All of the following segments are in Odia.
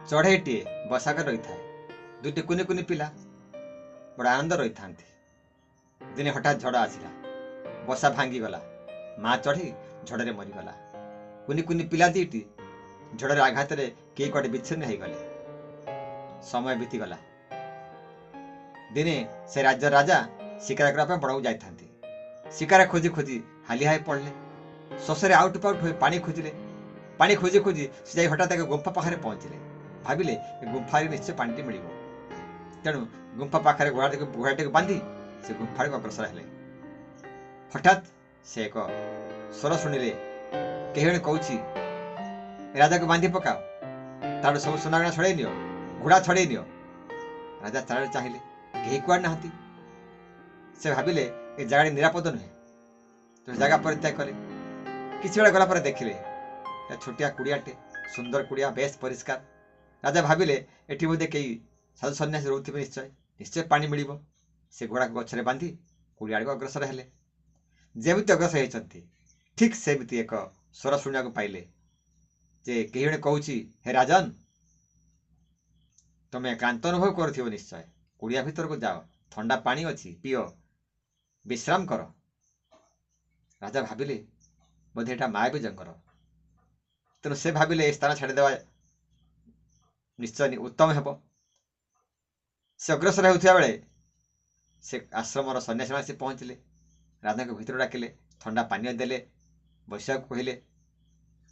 ଚଢ଼େଇଟିଏ ବସା କରି ରହିଥାଏ। ଦୁଇଟି କୁନି କୁନି ପିଲା ବଡ଼ ଆନନ୍ଦ ରହିଥାନ୍ତି। ଦିନେ ହଠାତ୍ ଝଡ଼ ଆସିଲା, ବସା ଭାଙ୍ଗିଗଲା, ମା ଚଢ଼େଇ ଝଡ଼ରେ ମରିଗଲା। କୁନି କୁନି ପିଲା ଦୁଇଟି ଝଡ଼ର ଆଘାତରେ କେହି କୁଆଡ଼େ ବିଚ୍ଛିନ୍ନ ହେଇଗଲେ। ସମୟ ବିତିଗଲା। ଦିନେ ସେ ରାଜ୍ୟର ରାଜା ଶିକାର କରିବା ପାଇଁ ବଣକୁ ଯାଇଥାନ୍ତି। ଶିକାର ଖୋଜି ଖୋଜି ହାଲିଆ ହୋଇ ପଡ଼ିଲେ। ଶୋଷରେ ଆଉଟ ପାଉଟ ହୋଇ ପାଣି ଖୋଜିଲେ। ପାଣି ଖୋଜି ଖୋଜି ସେ ଯାଇ ହଠାତ୍ ଏକ ଗୁମ୍ଫା ପାଖରେ ପହଞ୍ଚିଲେ। ଭାବିଲେ ଏ ଗୁମ୍ଫାରେ ନିଶ୍ଚୟ ପାଣିଟି ମିଳିବ। ତେଣୁ ଗୁମ୍ଫା ପାଖରେ ଘୋଡ଼ାଟିକୁ ବାନ୍ଧି ସେ ଗୁମ୍ଫାକୁ ଅଗ୍ରସର ହେଲେ। ହଠାତ୍ ସେ ଏକ ସ୍ୱର ଶୁଣିଲେ, କେହି ଜଣେ କହୁଛି, ରାଜାକୁ ବାନ୍ଧି ପକାଅ, ତାଠୁ ସବୁ ସୁନାଗଣା ଛଡ଼େଇ ନିଅ, ଘୋଡ଼ା ଛଡ଼େଇ ନିଅ। ରାଜା ଚାରିଆଡ଼େ ଚାହିଁଲେ, କେହି କୁଆଡ଼େ ନାହାନ୍ତି। ସେ ଭାବିଲେ ଏ ଜାଗାଟି ନିରାପଦ ନୁହେଁ, ତେଣୁ ଜାଗା ପରିତ୍ୟାଗ କଲେ। କିଛି ବେଳେ ଗଲା ପରେ ଦେଖିଲେ ଏ ଛୋଟିଆ କୁଡ଼ିଆଟେ, ସୁନ୍ଦର କୁଡ଼ିଆ, ବେଶ ପରିଷ୍କାର। ରାଜା ଭାବିଲେ ଏଠି ବୋଧେ କେହି ସାଧୁ ସନ୍ନ୍ୟାସୀ ରହୁଥିବେ, ନିଶ୍ଚୟ ନିଶ୍ଚୟ ପାଣି ମିଳିବ। ସେ ଘୋଡ଼ାକୁ ଗଛରେ ବାନ୍ଧି କୁଡ଼ିଆ ଆଡ଼କୁ ଅଗ୍ରସର ହେଲେ। ଯେମିତି ଅଗ୍ରସର ହେଇଛନ୍ତି, ଠିକ୍ ସେମିତି ଏକ ସ୍ୱର ଶୁଣିବାକୁ ପାଇଲେ ଯେ କେହି ଜଣେ କହୁଛି, ହେ ରାଜନ, ତମେ କ୍ଳାନ୍ତ ଅନୁଭବ କରୁଥିବ ନିଶ୍ଚୟ, କୁଡ଼ିଆ ଭିତରକୁ ଯାଅ, ଥଣ୍ଡା ପାଣି ଅଛି, ପିଅ, ବିଶ୍ରାମ କର। ରାଜା ଭାବିଲେ ବୋଧେ ଏଇଟା ମାୟାବୀ ଜଙ୍ଗଲ। ତେଣୁ ସେ ଭାବିଲେ ଏ ସ୍ଥାନ ଛାଡ଼ିଦେବା ନିଶ୍ଚୟ ଉତ୍ତମ ହେବ। ସେ ଅଗ୍ରସର ହେଉଥିବା ବେଳେ ସେ ଆଶ୍ରମର ସନ୍ନ୍ୟାସୀମାନେ ଆସି ପହଞ୍ଚିଲେ। ରାଜାଙ୍କୁ ଭିତରୁ ଡାକିଲେ, ଥଣ୍ଡା ପାନୀୟ ଦେଲେ, ବସିବାକୁ କହିଲେ।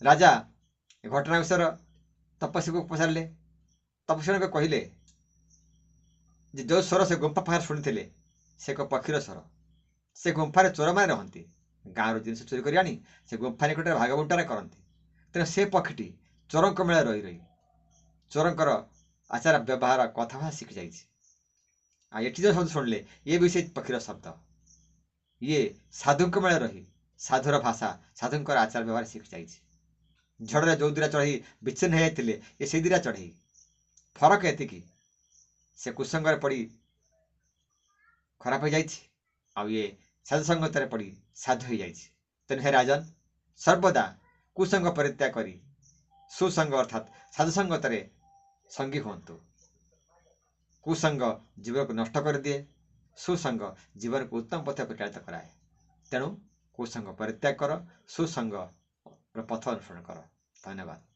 ରାଜା ଏ ଘଟଣା ବିଷୟରେ ତପସ୍ୱୀକୁ ପଚାରିଲେ। ତପସ୍ୱୀଙ୍କୁ କହିଲେ ଯେ ଯେଉଁ ସ୍ୱର ସେ ଗୁମ୍ଫା ପାଖରେ ଶୁଣିଥିଲେ ସେ ଏକ ପକ୍ଷୀର ସ୍ୱର। ସେ ଗୁମ୍ଫାରେ ଚୋରମାନେ ରହନ୍ତି, ଗାଁରୁ ଜିନିଷ ଚୋରି କରି ଆଣି ସେ ଗୁମ୍ଫା ନିକଟରେ ଭାଗ ବଣ୍ଟରା କରନ୍ତି। ତେଣୁ ସେ ପକ୍ଷୀଟି ଚୋରଙ୍କ ମେଳରେ ରହି ରହି ଚୋରଙ୍କର ଆଚାର ବ୍ୟବହାର କଥା ଭାଷା ଶିଖିଯାଇଛି। ଆଉ ଏଠି ଯେଉଁ ଶବ୍ଦ ଶୁଣିଲେ ଇଏ ବି ସେଇ ପକ୍ଷୀର ଶବ୍ଦ। ଇଏ ସାଧୁଙ୍କ ମେଳରେ ରହି ସାଧୁର ଭାଷା, ସାଧୁଙ୍କର ଆଚାର ବ୍ୟବହାର ଶିଖିଯାଇଛି। ଝଡ଼ରେ ଯେଉଁ ଦୁଇଟା ଚଢ଼େଇ ବିଚ୍ଛିନ୍ନ ହେଇଯାଇଥିଲେ, ଏ ସେଇ ଦୁଇଟା ଚଢ଼େଇ। ଫରକ ଏତିକି, ସେ କୁସଙ୍ଗରେ ପଡ଼ି ଖରାପ ହେଇଯାଇଛି, ଆଉ ଇଏ ସାଧୁ ସଙ୍ଗତରେ ପଡ଼ି ସାଧୁ ହେଇଯାଇଛି। ତେଣୁ ହେ ରାଜନ, ସର୍ବଦା କୁସଙ୍ଗ ପରିତ୍ୟାଗ କରି ସୁସଙ୍ଗ ଅର୍ଥାତ୍ ସାଧୁ ସଙ୍ଗତରେ ସଙ୍ଗୀ ହୁଅନ୍ତୁ। କୁସଙ୍ଗ ଜୀବନକୁ ନଷ୍ଟ କରିଦିଏ, ସୁସଙ୍ଗ ଜୀବନକୁ ଉତ୍ତମ ପଥରେ ପରିଚାଳିତ କରାଏ। ତେଣୁ କୁସଙ୍ଗ ପରିତ୍ୟାଗ କର, ସୁସଙ୍ଗର ପଥ ଅନୁସରଣ କର। ଧନ୍ୟବାଦ।